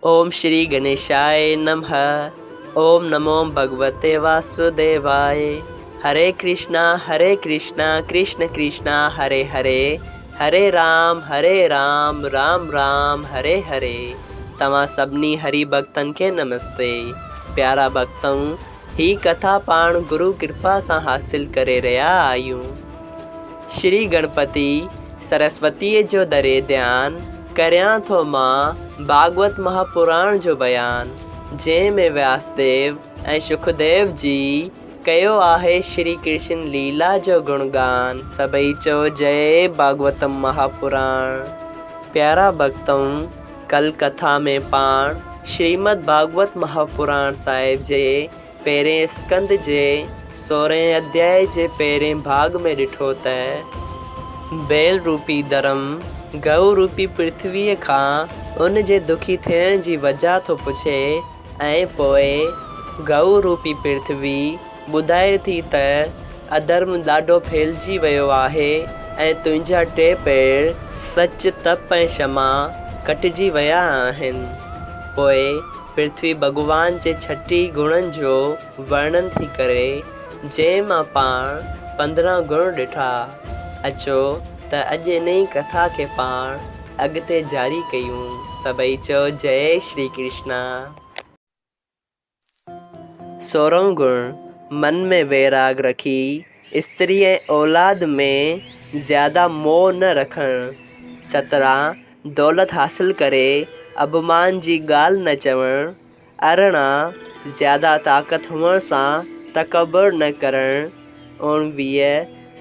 اوم شري گنيشاء نمه اوم نمو ڀڳوتي واسوديواء هري ڪرشنا هري ڪرشنا ڪرشن ڪرشنا هري هري هري رام هري رام رام رام هري هري توهان سڀني هري ڀڳتن کي نمستي پيارا ڀڳتؤ هي ڪٿا پاڻ گرو ڪرپا سان حاصل ڪري رهيا آهيون شري گڻپتي سرسوتيء جو دري ڌيان ڪريان ٿو مان ڀاڳوت مهاپراڻ جو بيان، جنهن ۾ وياسديو ۽ شڪديو جي ڪيو آهي شري ڪرشن ليلا جو گڻگان. سڀئي چئو جئي ڀاڳوتم مهاپراڻ. پيارا ڀڳتؤ! ڪل ڪٿا ۾ پاڻ شريمد ڀاڳوت مهاپراڻ صاحب جي پهرين اسڪنڌ جي سورهين اڌيائي جي پهرين ڀاڳ ۾ ڏٺو ته بيل روپي ڌرم گئو روپي پرٿويء کان ان جي دکي ٿيڻ جي وجهه ٿو پڇي ۽ پوء گئو روپي پرٿوي ٻڌائي ٿي ته اڌرم ڏاڍو ڦهلجي ويو آهي ۽ تنهنجا ٽي پير سچ، تپ ۽ شما ڪٽجي ويا آهن. پوء پرٿوي ڀڳوان جي ڇٽيهه گڻن جو ورڻن ٿي ڪري، جنهن مان پاڻ 15 گڻ ڏٺا. اچو ته اڄ انهي ڪٿا کي پاڻ اڳتي جاري ڪيون. سڀئي چئو جئي شري ڪرشنا. سورهون گڻ، من ۾ ويراڳ رکي استري ۽ اولاد ۾ زياده موهه نه رکڻ. 17 دولت حاصل ڪري اڀمان جي ڳالهه نه چوڻ. 18 زياده طاقت هئڻ سان تڪبر نه ڪرڻ. 19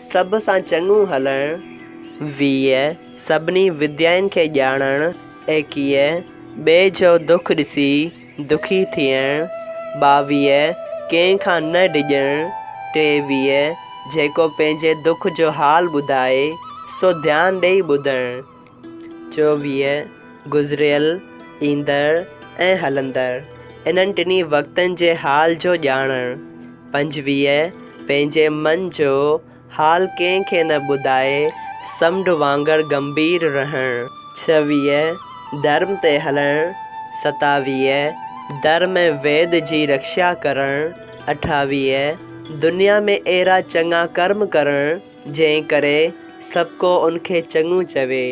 سڀ سان چڱو هلڻ. 20 سڀني وديائن کي ڄاڻڻ. 21 ٻئي جو دک ڏسي دکي ٿيڻ، 22 ڪنهن کان نه ڊڄڻ، 23 جيڪو پنهنجي دک جو حال ٻڌائي، سو ڌيان ڏيئي ٻڌڻ، 24 گذريل، ايندڙ ۽ هلندڙ، انهن ٽنهي وقتن جي حال جو ڄاڻڻ، 25 پنهنجي من جو حال ڪنهن کي نه ٻڌائي، سمنڊ وانگر گنڀير رهڻ. 26 ڌرم تي هلڻ. 27 ڌرم ۽ ويد جي رکشا ڪرڻ. 28 دنيا ۾ اهڙا چڱا ڪرم ڪرڻ، جنهن ڪري سڀڪو ان کي چڱو چوي.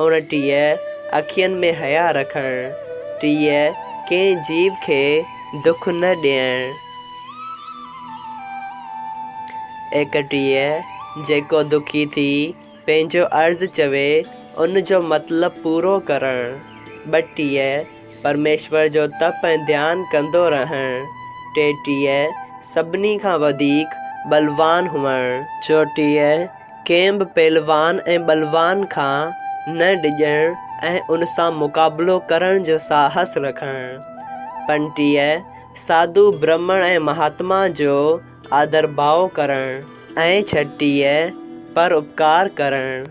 29 اکين ۾ حيا رکڻ. 30 ڪنهن جيو کي دک نه ڏيڻ. 31 جيڪو دکي ٿي پنهنجو عرض چوي، ان جو مطلب پورو ڪرڻ. 32 پرميشور جو تپ ۽ ڌيان ڪندو رهڻ. 33 سڀني کان وڌيڪ ٻلوان هئڻ. 34 ڪنهن به پهلوان ۽ ٻلوان کان نه ڊڄڻ ۽ ان سان مقابلو ڪرڻ جو ساهس رکڻ. 35 ساڌو برهمڻ ۽ مهاتما جو آدر ڀاء ڪرڻ. ۽ 36 پر اپڪار ڪرڻ.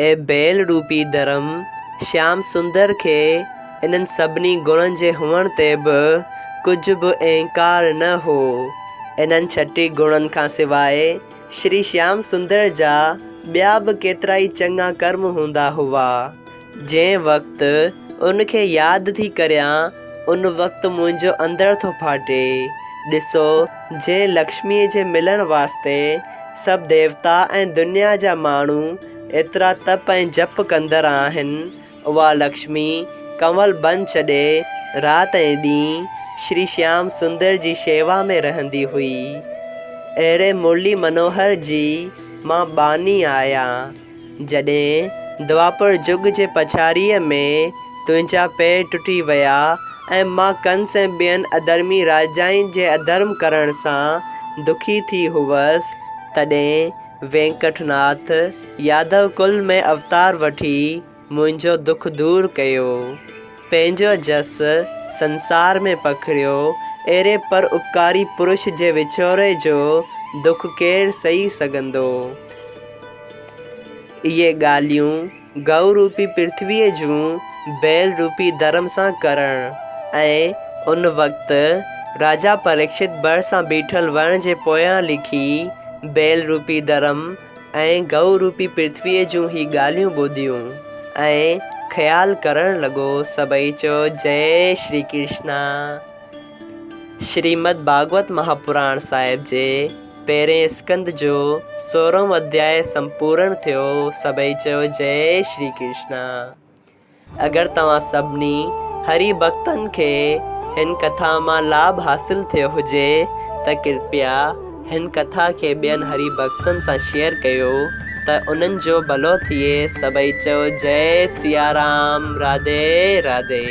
اي بيل روپي ڌرم، شيام سندر کي انهن سڀني گڻن جي هئڻ تي به ڪجهه به اهنڪار نه هو. انهن 36 گڻن کان سواء شري شيام سندر جا ٻيا به ڪيترائي چڱا ڪرم هوندا هئا. جنهن وقت ان کي ياد ٿي ڪريان، ان وقت منهنجو اندر ٿو ڦاٽي. ڏسو، جنهن لڪشميء جي ملڻ واسطي سڀ ديوتا ۽ دنيا جا ماڻهو ايترا تپ ۽ جپ ڪندڙ آهن، اها لڪشمي ڪنول بن ڇڏي رات ۽ ڏينهن شري شيام سندر جي شيوا ۾ رهندي هئي. اهڙي مرلي منوهر جي مان ٻانهي آهيان. جڏهن دواپر جڳ جي پڇاڙيء ۾ تنهنجا پير ٽٽي ويا ۽ مان ڪنس ۽ ٻين اڌرمي راجائن جي اڌرم ڪرڻ سان دکي ٿي هئس، تڏهن وينڪٽ ناٿ يادو ڪل ۾ اوتار وٺي منهنجو دک دور ڪيو. پنهنجو جس سنسار ۾ پکڙيو. اهڙي پر اپڪاري پرش جي وڇوڙي جو دک ڪير سهي سگهندو؟ اهي ڳالهيون گئو روپي پرٿويء جون بيل روپي ڌرم سان ڪرڻ ۽ ان وقت راجا پريڪشت ڀرسان بيٺل وڻ جي پويان لکي بيل روپي ڌرم ۽ گئو روپي پرٿويء جون هي ڳالهيون ٻڌيون ۽ خيال ڪرڻ لڳو. سڀئي چيو جئي شري ڪرشنا. شريمد ڀاڳوت مهاپراڻ صاحب جي پهرين اسڪنڌ جو سورهون اڌياء سمپورڻ ٿيو. سڀئي چيو جئي شري ڪرشنا. اگر توهان سڀني هري ڀڳتن کي هن ڪٿا مان لاڀ حاصل ٿيو هجي ته ڪرپيا هن ڪٿا کي ٻين هري ڀڳتن سان شيئر ڪيو ته انهن جو ڀلو ٿئي. سڀئي چئو جئي سيارام راڌي راڌي.